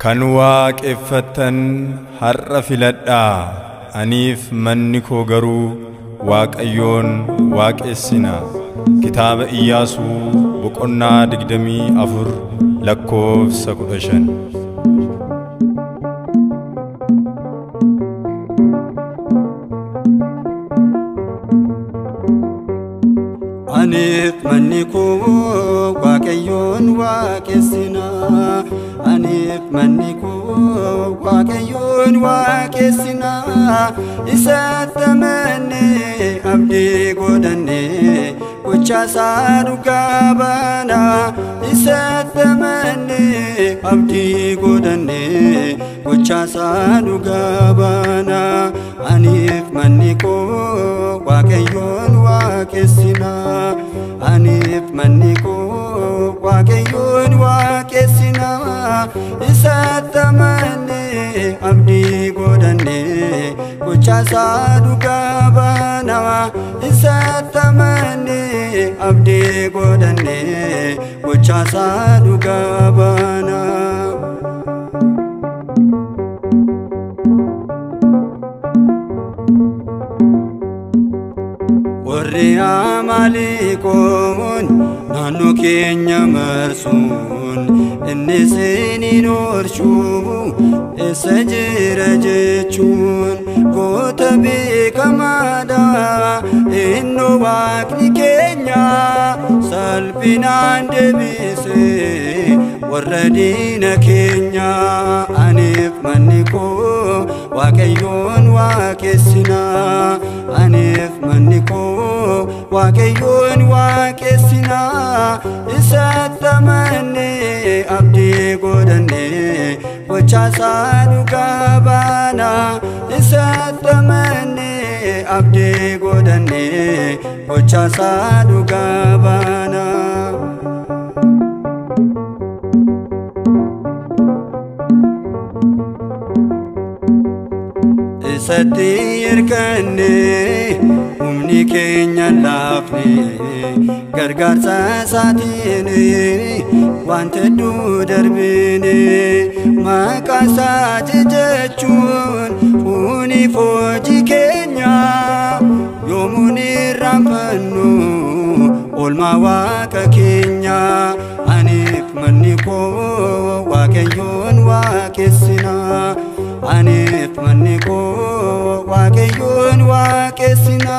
Kan waaqeffattan har'a filadhaa, aniif manni koo garuu Waaqayyoon waaqessina. Kitaaba Iyyaasuu boqonnaa 24 lakkoofsa 15. Aniif manni koo Waaqayyoon waaqessina. Aniif manni koo Waaqayyoon waaqessina. Isatti amannee abdii godhannee gocha isaa dhugaa baana. Isatti amannee abdii godhannee gocha isaa dhugaa baana. Aniif manni koo Waaqayyoon waaqessina. Aniif manni koo Waaqayyoon waaqessina. Isatti amannee abdii godhannee gocha isaa dhugaa baana. Isatti amannee abdii godhannee gocha isaa dhugaa baana. Warri Amaaleqoon naannoo keenya marsuun inni isiniin oolchu eessa jira jechuun goota beekamaadha. Innoo Waaqni keenya salphinaan deebisee warra diina keenya. Aniif manni koo Waaqayyoon waaqessina. Aniif manni koo Waaqayyoon waaqessina. Isatti amannee abdii godhannee gocha isaa dhugaa baana. Isatti amannee abdii godhannee gocha isaa dhugaa baana. Isatti hirkannee humni keenya laafne gargaarsa isaatiin wanta hedduu darbine. Maqaa isaa jechuun kuni hojii keenya yoomuu ni irraanfannu oolmaa Waaqa keenya. Aniif manni koo Waaqayyoon waaqessina. Aniif manni koo Waaqayyoon waaqessina.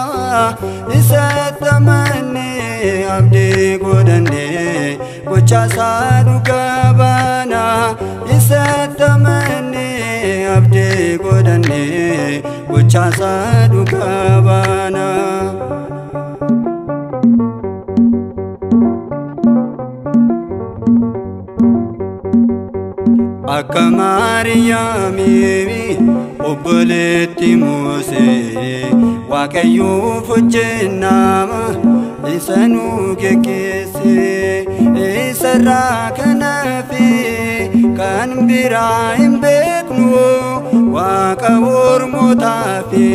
Isatti amannee abdii godhannee gocha isaa dhugaa baana. Isatti amannee abdii godhannee gocha isaa dhugaa baana. Akka Maariyaamii obboleetti Musee Waaqayyoof hojjennaa isa nu geggeesse. Isarraa kan hafe kan biraa hin beeknu Waaqa ormootaa fi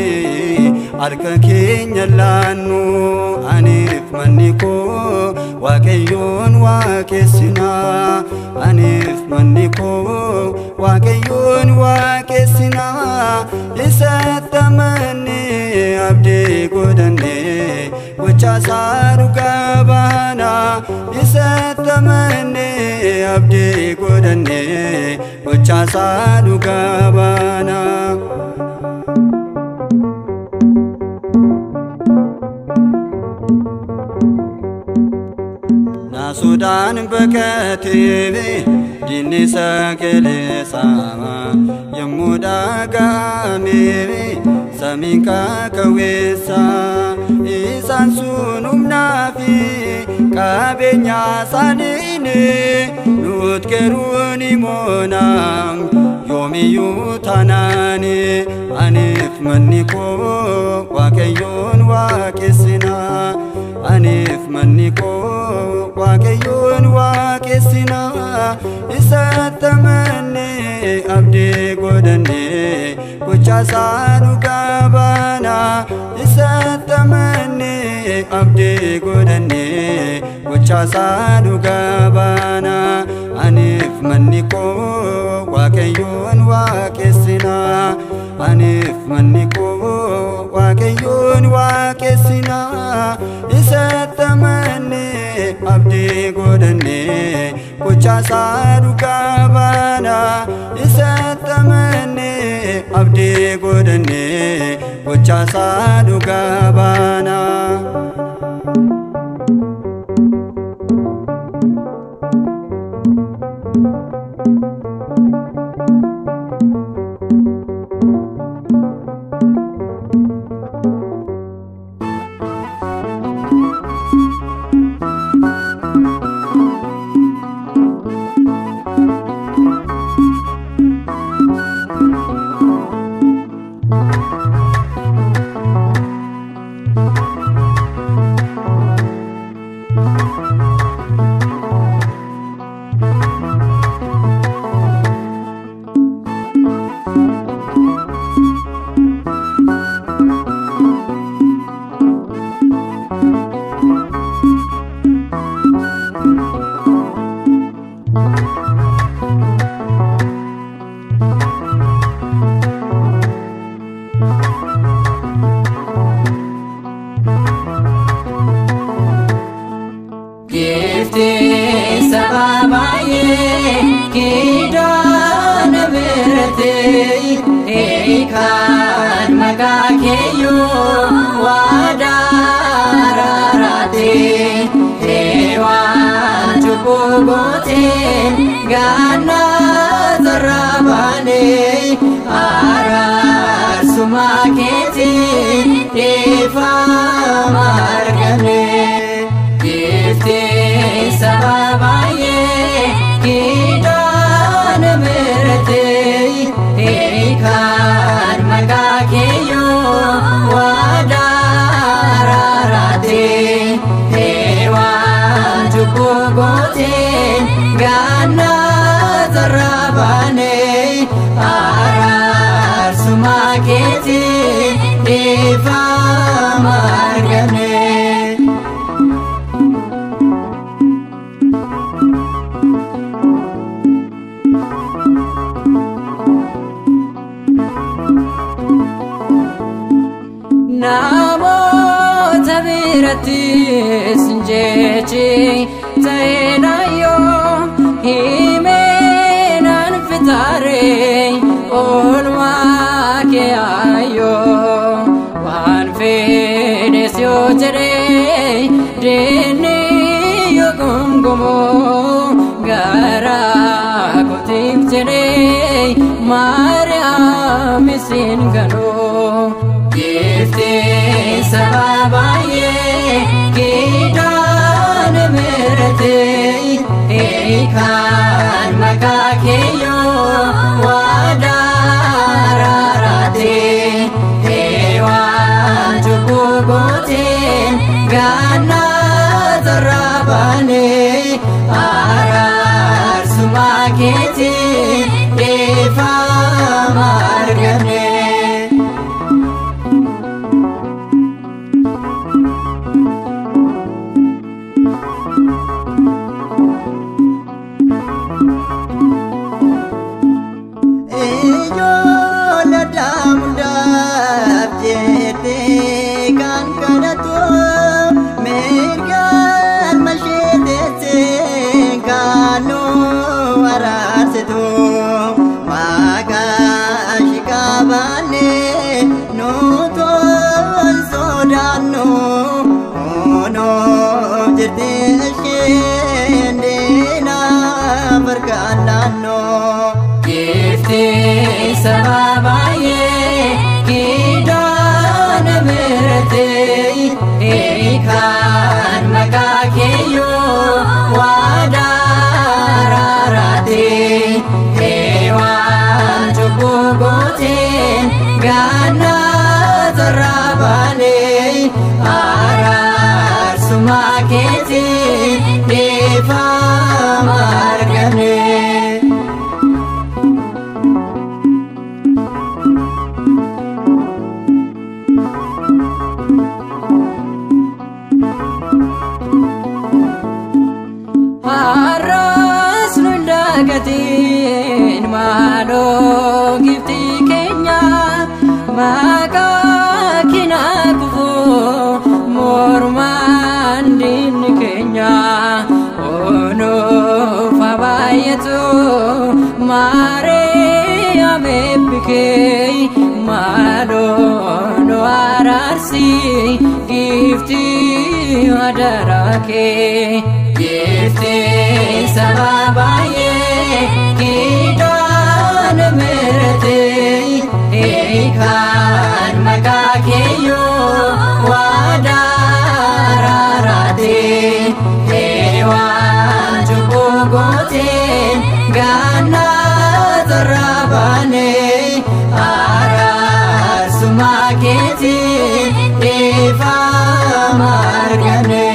harka keenya laannu. Aniif manni koo Waaqayyoon waaqessina. Aniif manni koo Waaqayyoon waaqessina. Isatti amannee abdii godhannee gocha isaa dhugaa baana. Isatti amannee abdii godhannee gocha isaa dhugaa baana. Naasuudhaan baqatee diinni sagalee isaa yommuu dhaga'ame samiin kakawweessa. Isaan sun humnaa fi qabeenya isaaniin nuti garuu ni moona yoomiyyuu taanaan. Aniif manni koo Waaqayyoon waaqessina. Aniif manni koo Waaqayyoon waaqessina. Isatti amannee abdii godhannee gocha isaa dhugaa baana. Isatti amannee abdii godhannee gocha isaa dhugaa baana. Aniif manni koo Waaqayyoon waaqessinaa. Aniif manni koo Waaqayyoon waaqessinaa. Isatti amannee abdii godhannee gochaasaa dhugaa baanaa. Isatti amannee abdii godhannee gochaasaa dhugaa baanaa. Kan maqaa keeyyuu waadaa raaraatee heewaan cubbuu gootee gaannaa zarraa baanee araarsuma keetiin dhiifama arganne. Giiftii saba baay'ee kidaana miratee kan maqaa keeyyuu waadaa raaraatee heewaan cubbuu gootee gaannaa zarraa baanee araarsuma keetiin dhiifama arganne. Namoota birattis jechi ta'eenayyoo himeenaan fitaaree oolmaa kee ayyoo waan fedhes yoo jedhee diinni yoo gongomoo garaa kootiif jedhee Maariyaam isin ganoo. Giiftii saba baay'ee kidaana miratee kan maqaa keeyyuu waadaa raaraatee heewaan cubbuu gootee gaannaa zarraa baanee araarsuma keetiin dhiifama arganne. Giiftii saba baay'ee kidaana miratee kan maqaa keeyyuu waadaa raaraatee heewaan cubbuu gootee gaannaa zarraa baanee araarsuma keetiin dhiifama arganne. Maaloo giftii keenya maqaa kinaa kufuu mormaan diinni keenya onuuf habaayatu Maariyaam eebbikee maaloo nu araarsi giftii hadaraa kee. Giftii saba baay'ee kiidhaan miratee hiikaan maqaa keeyyoo waadaa raaraatee heewaan cubbuu gooteen gaannaa torrabaanee araarsummaa keetiin dhiifama arganne.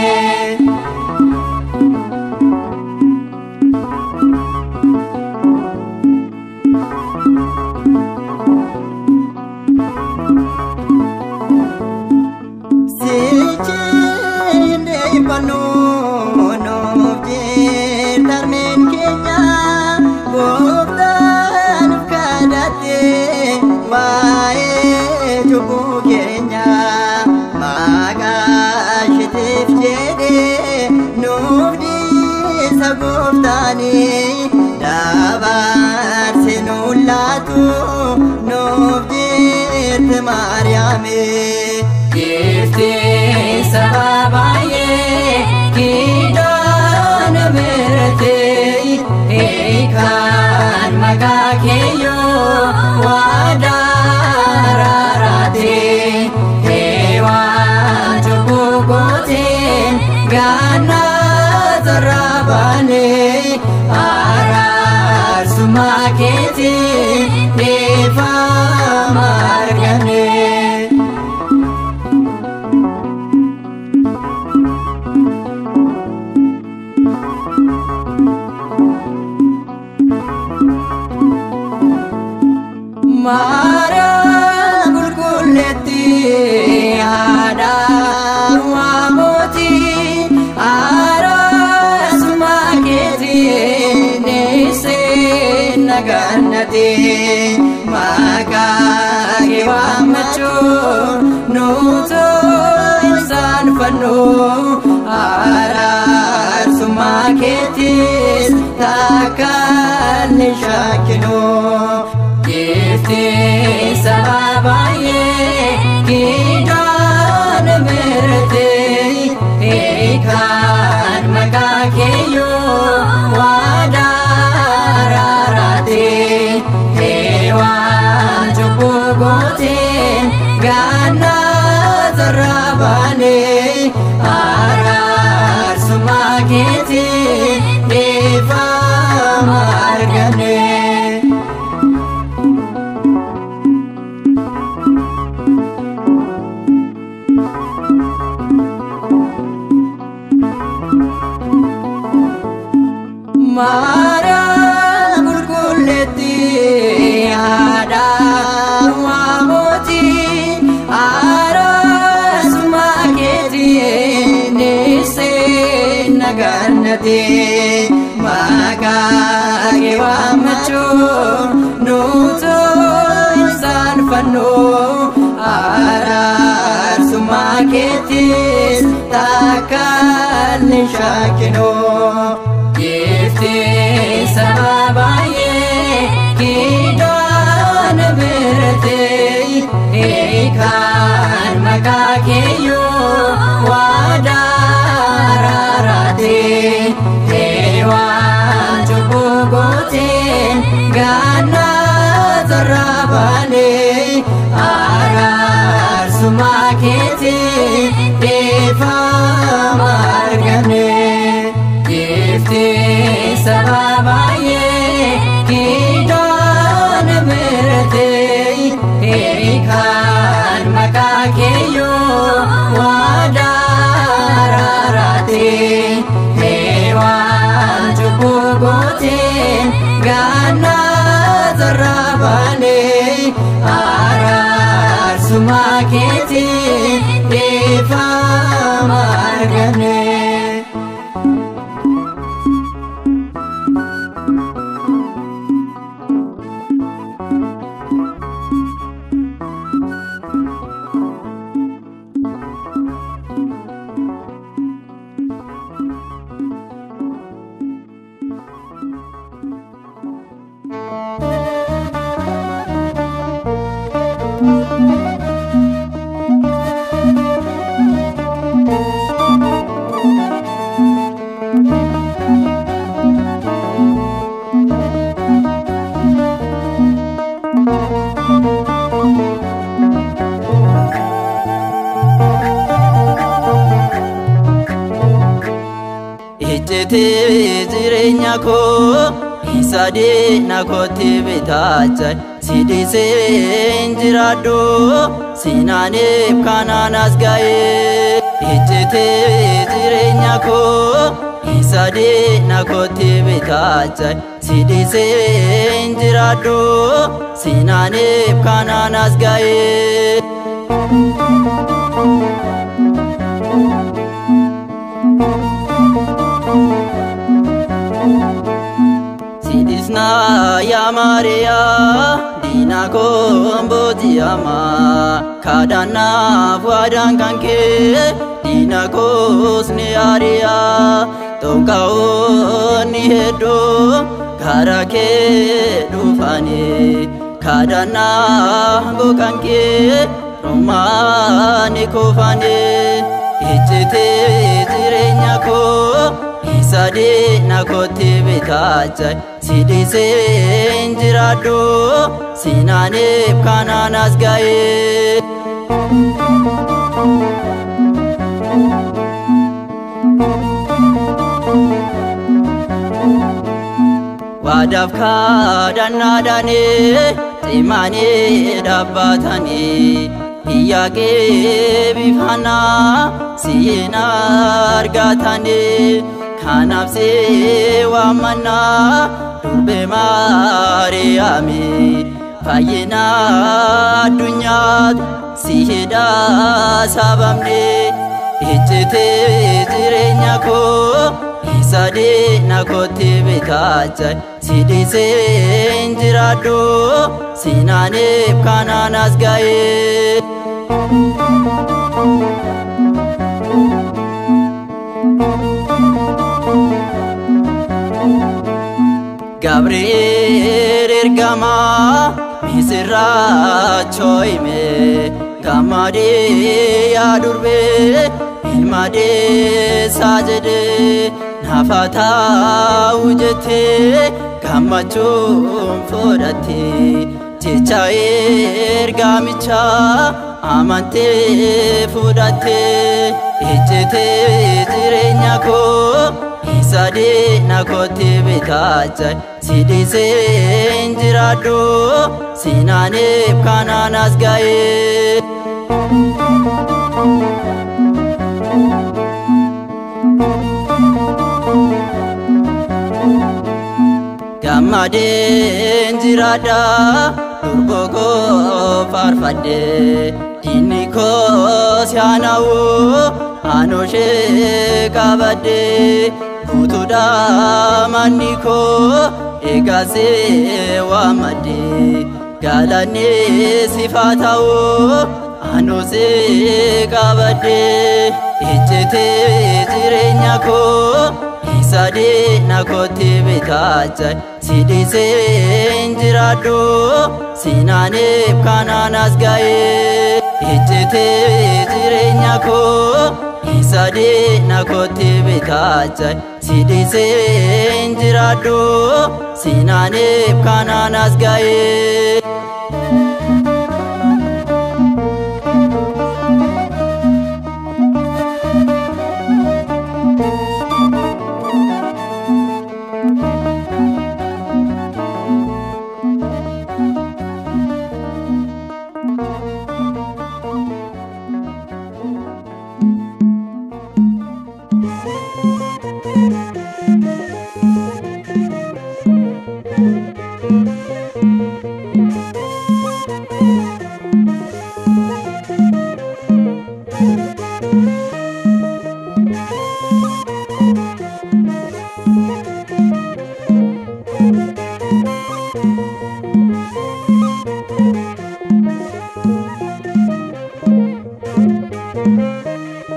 Giftii saba baay'ee kiidhaan miratee hiikaan maqaa keeyyoo waadaa raaraatee heewaan cubbuu gooteen gaannaa torrabaanee araarsummaa keetiin dhiifama arganne. Maariyaam qulqulleetti haadha waamooti araarsummaa keetiin dhiisee nagannate maqaa kee waammachuun nutu hin saalfannu araarsummaa keetis takkaan hin shakkinu. Giftii saba baay'ee kiidhaan miratee hiikaan maqaa keeyyoo waadaa raaraatee heewaan cubbuu gooteen gaannaa torrabaanee araarsummaa keetiin dhiifama arganne. Maariyaam qulqulleetti haadha waamooti araarsummaa keetiin dhiisee nagannate maqaa kee waammachuun nutu hin saalfannu araarsummaa keetis takkaan hin shakkinu. Giftii saba baay'ee kiidhaan miratee hiikaan maqaa keeyyoo waadaa raaraatee heewaan cubbuu gooteen gaannaa torrabaanee araarsummaa keetiin dhiifama arganne. Giftii saba baay'ee kiidhaan miratee hiikaan maqaa keeyyoo waadaa raaraatee heewaan cubbuu gooteen gaannaa torrabaanee araarsummaa keetiin dhiifama arganne. Ijjitee jireenya koo isa diina kootti bitaacha si dhiiseen jiraadhu sinaaniif kanaan as ga'e. Ijjitee jireenya koo isa diina kootti bitaacha si dhiiseen jiraadhu sinaaniif kanaan as ga'e. Sidisna ya Maria dina kombojiama kadana wadan kanke dina kosni aria tonkaoni hedo karake dufani kadana gokanke romani kofani. Ijjitee jireenya koo isa diina kootti bitaacha si dhiiseen jiraadhu sinaaniif kanaan as ga'e. Waadaaf kadhannaadhaanii cimanii dhaabbatanii Iyyaaqee bifaanaa siin argatanii kanaaf si waamannaa durbe Maariyaami fayyina addunyaatu si hidhaa sababni. Ijjitee jireenya koo isa diina kootti bitaacha si dhiiseen jiraadhu sinaaniif kanaan as ga'e. Gabriel ergamaa misirraachoo hime gammadee yaa durbee ilma deessaa jedhee nafa taa'u jettee gammachuun fudhattee jecha ergamichaa amantee fudhattee. Ijjitee jireenya koo isa diina kootti bitaacha si dhiiseen jiraadhu sinaaniif kanaan as ga'e. Gammadeen jiraadha durboo koo faarfadhee diinni koo si'aanawu aanoshee qabadhee guutuudha manni koo eegasee waammadhee galanni siif haa ta'u aanoshee qabadhee. Ijjitee jireenya koo isa diina kootti bitaacha si dhiiseen jiraadhu sinaaniif kanaan as ga'e. Ijjitee jireenya koo isa diina kootti bitaacha si dhiiseen jiraadhu sinaaniif kanaan as ga'e.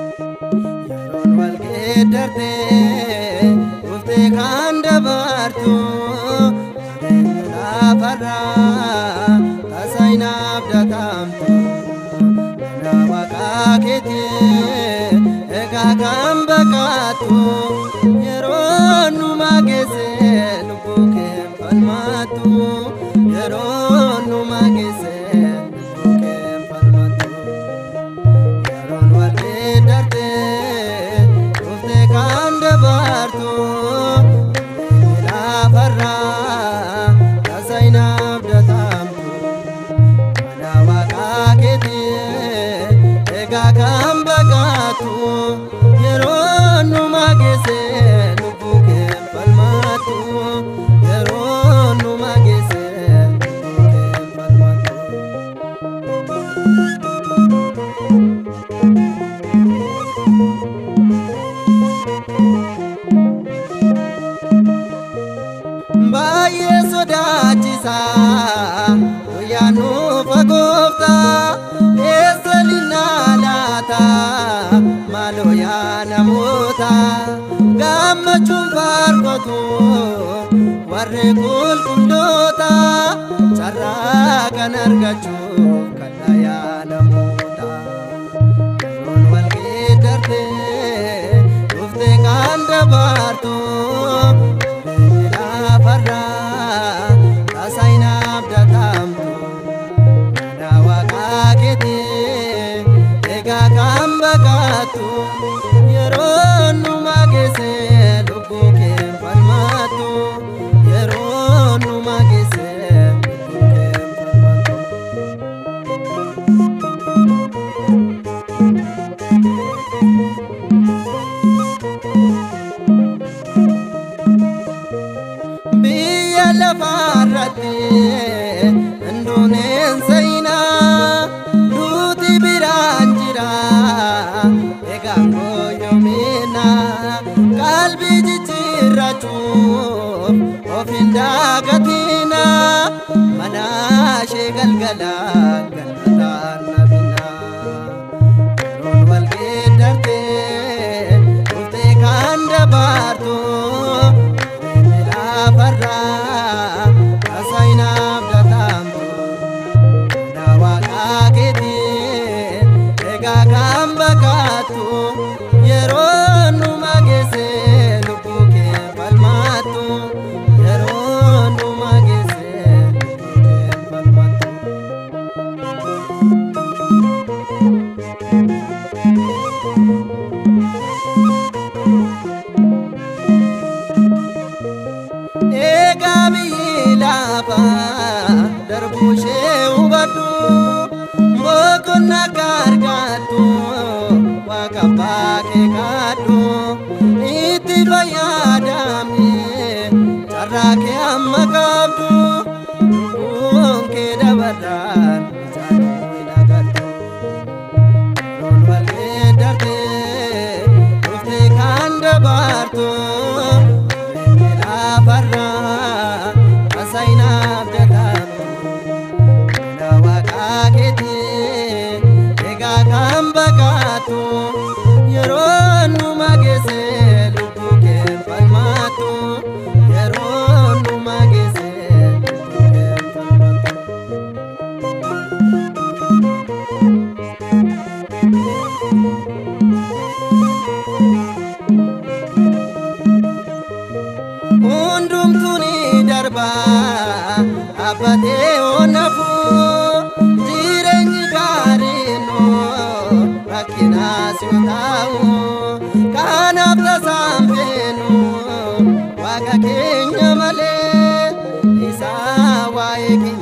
Yeroon wal geeddartee dhuftee kan dabartu jireenya lafarraa tasaayinaaf datamtu mana waaqaa keetii egaa kan baqattu yeroon numa geesse lubbuu kee falmattu yeroon numa geesse lubbuu kee falmattu. Yeroon wal geeddartee dhuftee kan dabartu Guyyaan nuufa gooftaa eessa linnaa laata maaloo yaa namoota gammachuun faarfatu warri qulqulloota carraa kan argachuuf kadhaa yaa namoota. Yeroon wal geeddartee dhuftee kan dabartu jireenyi lafarraa tasa hin abdatamtu. Mana waaqaa keetii egaa kan baqattu yeroo numa geesse lubbuu kee falmattu yeroo numa geesse lubbuu kee falmattu. Biyya lafaarratti hinduuneen seenaa duuti biraan jira egaan gooyoomina qalbii jijjiirrachuuf of hin dagatina mana ishee galgala galmataan nabina. Yeroon wal geeddartee dhuftee kan dabartu jireenyi lafarraa tasa hin abdatamtu. Mana waaqaa keetii egaa kan baqattu yeroo numa geesse lubbuu kee falmattu yeroo numa geesse lubbuu kee falmattu. Egaa biyyi lafaa darbuu ishee hubadhu boqonnaa akka argattu waaqa abbaa kee kadhu itti fayyadami carraa kee amma qabdu lubbuun kee dabarraan isaanii hin agartu. Yeroon wal geeddartee dhuftee kan dabartu jireenyi lafarraa tasa hin abdatamtu. Mana waaqaa keetii egaa kan baqattu yeroo numa geesse lubbuu kee falmattu yeroo numa geesse lubbuu kee falmattu. Hundumtuu ni darba dhaabbatee hoonafu jireenyi gaariin rakkinaas yoo ta'u kanaaf tasaan feenu waaqa keenya malee isaa waa'ee keenya.